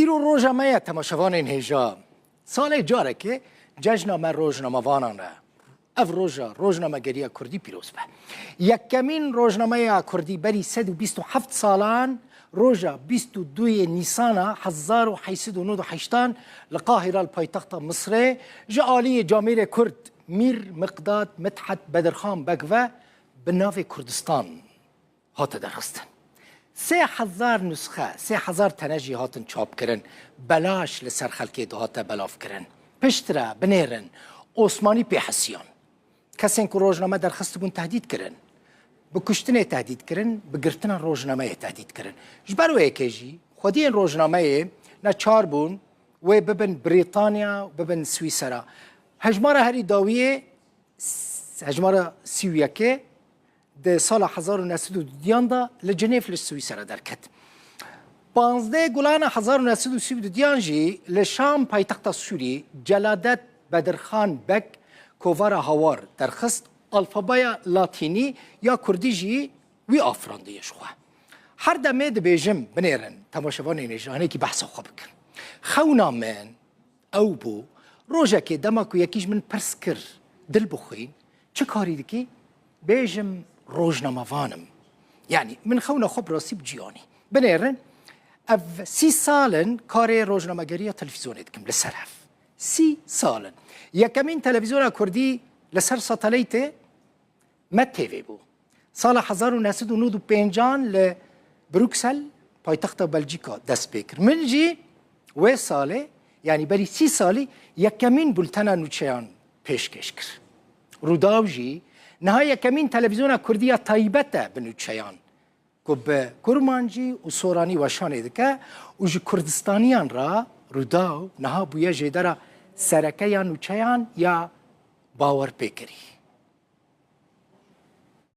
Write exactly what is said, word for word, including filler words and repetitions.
Îro roja me ye, temaşevanên hêja. Salê carekê cejna me rojnamevanan e. Ev roja rojnamegeriya kurdî pîroz be. Yekemîn rojnameya kurdî berî sed û bîst û heft salan, roja bîst û duyê Nîsana hezar û heyt sed û nod û heştan li Qahira, li paytexta Misrê, ji aliyê camêrê kurd Mîr Miqdad Midhet Bedirxan Beg ve bi navê Kurdistan hate derxistin. Sê hezar nusxe, sê hezar tene jî hatin çapkirin, belaş li ser xelkê dihate belavkirin. Piştre, binêrin, Osmanî pê hesiyan. Kesên ku rojname derxistibûn tehdît kirin. Bi kuştinê tehdît kirin, bi girtina rojnameyê tehdît kirin. Ji ber wê yekê jî xwediyên rojnameyê neçar bûn wê bibin Brîtanya û bibin Swîsera. Hejmara herî dawiyê, s-, hejmara sî û yekê, di sala hezar û neh sed û dudiyan de li Cinêv li Swîsera derket. Panzdeh Gulana hezar û neh sed û sî û dudiyan jî li Şam, paytexta Sûrî, Celadet Bedirxan Beg kovara Hawar derxist, alfabeya latînî ya kurdî jî wî afirandiye ji xwe. Her demê dibêjim, binêrin, temaşevanên hêja hinekî behsa xwe bikin. Xewna min ew bû, rojekê dema ku yekî ji min pirs kir, Dilbixwîn, çi karî dikî? Bêjim, rojnamevan im. Yanî min xewna xwe bi rastî bi cî anî. Binêrin, ev sî sal in karê rojnamegeriya televîzyonê dikim li ser hev. Sî sal in. Yekemîn televîzyona kurdî li ser sateleytê Me T V bû. Sala hezar û neh sed û nod û pêncan li Bruksel, paytexta Belcîka, dest pê kir. Min jî wê salê, yanî berî sî salî, yekemîn bultena nûçeyan pêşkêş kir. Rûdaw jî niha yekemîn televîzyona kurdî ya taybet e bi nûçeyan, ku bi kurmancî û soranî weşanê dike û ji kurdistaniyan re. Rûdaw niha bûye jêdera sereke ya nûçeyan ya bawerpêkirî.